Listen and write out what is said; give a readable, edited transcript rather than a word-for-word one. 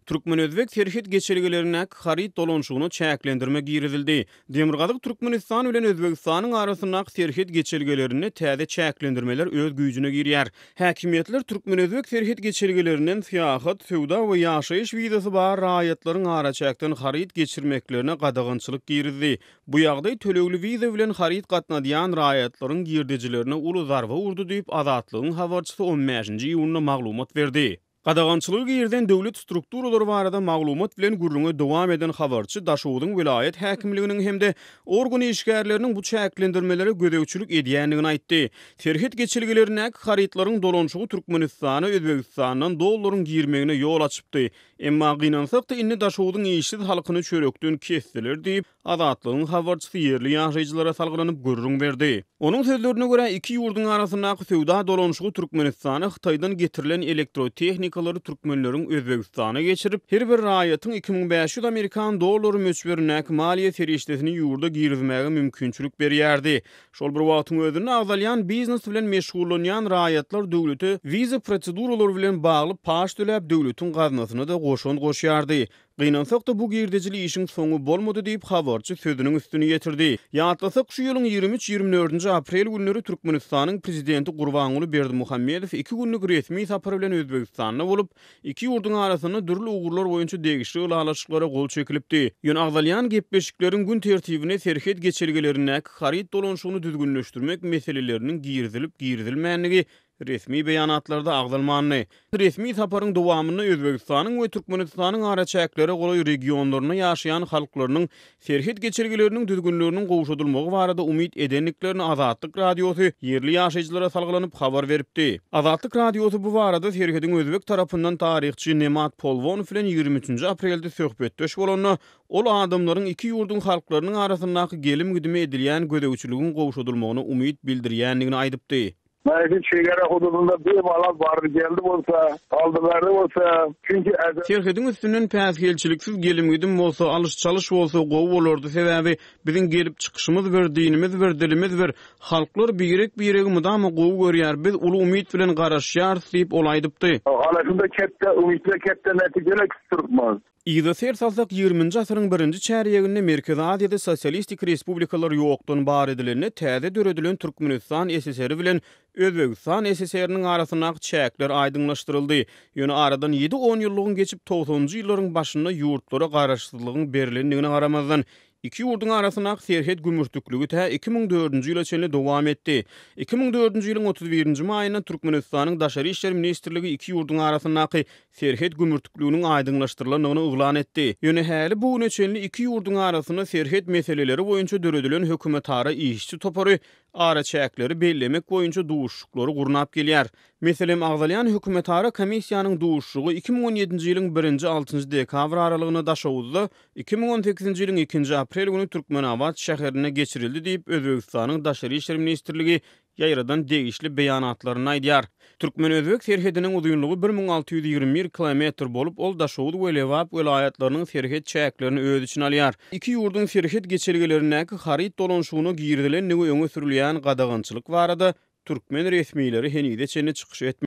Türkmen-özbek serhet geçelgelerindäki haryt dolanyşygyna çäklendirme girizildi. Demirgazyk Türkmenistan bilen Özbegistanyň arasyndaky serhet geçelgelerinde täze çäklendirmeler öz güýjüne girýär. Häkimiýetler türkmen-özbek serhet geçelgelerinden syýahat, söwda we ýaşaýyş wizasy bar raýatlaryň araçäkden haryt geçirmeklerine gadagançylyk girizdi. Bu ýagdaý tölegli wiza bilen haryt gatnadýan raýatlaryň girdejilerine uly zarba urdy diýip, Azatlygyň habarçysy on bäşinji iýunda maglumat berdi. Gadagançylygy girizen döwlet strukturalary barada maglumat bilen gürrüňe dowam eden habarçy Daşogzuň welaýat häkimliginiň hem-de organ işgärleriniň bu çäklendirmelere gözegçilik edýändigini aýtdy. Serhet geçelgelerindäki harytlaryň dolanyşygy Türkmenistana Özbegistandan dollaryň girmegine ýol açypdy. Emma gynansak-da indi Daşogzuň işsiz halkyny çörekden kesdiler diýip, Azatlygyň habarçysy ýerli ýaşaýjylara salgylanyp gürrüň berdi. Onuň sözlerine görä, iki ýurduň arasyndaky söwda dolanyşygy Türkmenistana Hytaýdan getirilen elektrotehnikalary türkmenleriň Özbegistana geçirip, her bir raýatyň 2500 amerikan dollary möçberindäki maliýe serişdesini ýurda girizmäge mümkinçilik berýärdi. Şol bir wagtyň özünde agzalýan biznes bilen meşgullanýan raýatlar döwlete wiza proseduralary bilen bagly paç töläp, döwletiň gaznasyna-da goşant goşýardy. Gynansak-da, bu girdejili işiň soňy bolmady diýip, habarçy sözüniň üstüni ýetirdi. Ýatlasak, şu ýylyň 23, 24-nji aprel günleri Türkmenistanyň Prezidenti Gurbanguly Berdimuhamedow iki günlük resmi sapar bilen Özbegistanda bolup, iki ýurduň arasynda dürli ugurlar boýunça degişli ylalaşyklara gol çekilipdi. Ýöne agzalýan gepleşikleriň gün tertibine serhet geçelgelerindäki haryt dolanyşygyny düzgünleşdirmek meseleleriniň girizilip-girizilmändigi Resmi beýanatlarda agzalmandy. Resmi saparyň dowamynda Özbegistanyň we Türkmenistanyň araçäklere golaý regionlarynda ýaşaýan halklarynyň serhet geçelgeleriniň düzgünleriniň gowşadylmagy barada umyt edendiklerini Azatlyk Radiosy ýerli ýaşaýjylara salgylanyp habar beripdi. Azatlyk Radiosy bu barada serhediň özbek tarapyndan taryhçy Nemat Polwonow bilen 23-nji aprelde söhbetdeş bolanda, ol adamlaryň iki ýurduň halklarynyň arasyndaky gelim-gidime edilýän gözegçiligiň gowşadylmagyna umyt bildirýändigini aýdypdy. Belki çegara hududynda bir bala bardy geldi bolsa, aldy berdi bolsa, çünki ezel. Serhediň üstünden päsgelçiliksiz gelim-gidim bolsa, alyş-çalyş bolsa gowy bolardy, sebäbi biziň gelip çykyşymyz bir, dinimiz bir, dilimiz bir, halklar birek-biregi mydama gowy görýär, biz uly umyt bilen garaşýarys diýip, ol aýdypdy. Hala şunda ketde umytly ketde netijeler kütdüripmiz. Yza ser salsak, ýigriminji asyryň birinji çärýeginde Merkezi Aziýada sosialistik respublikalar ýokdan bar edilende täze döredilen Türkmenistan SSR-i bilen Özbegistan SSR-niň arasyndaky çäkler aýdyňlaşdyryldy. Ýöne aradan ýedi onýyllygyň geçip togsanynjy ýyllaryň başynda ýurtlara garaşsyzlygyň berlendigine garamazdan, Iki ýurduň arasyndaky serhet gümürtikligi tä 2004-nji ýyla çenli dowam etdi. 2004-nji ýylyň 31-nji maýynda Türkmenistanyň Daşary işler ministrligi iki ýurduň arasyndaky serhet gümürtikliginiň aýdyňlaşdyrylandygyny yglan etdi. Ýöne häli bu güne çenli iki ýurduň arasynda serhet meseleleri boýunça döredilen hökümetara işçi topary araçäkleri bellemek boýunça duşuşyklary gurnap gelýär. Meselem, agzalýan hökümetara komissiýanyň duşuşygy 2017-nji ýylyň birinji-altynjy dekabr aralygynda Daşoguzda, 2018-nji ýylyň ikinji aprel güni Türkmenabat şäherinde geçirildi diýip, Özbegistanyň Daşary işler ministrligi ýaýradan degişli beýanatlarynda aýdýar. Türkmen-özbek serhediniň uzynlygy 1621 kilometr bolup, ol Daşoguz we Lebap welaýatlarynyň serhet çäklerini öz içine alýar. Iki ýurduň serhet geçelgelerindäki haryt dolanyşygyna girizilendigi öňe sürülýän gadagançylyk barada türkmen resmileri henize çenli çykyş etmedi.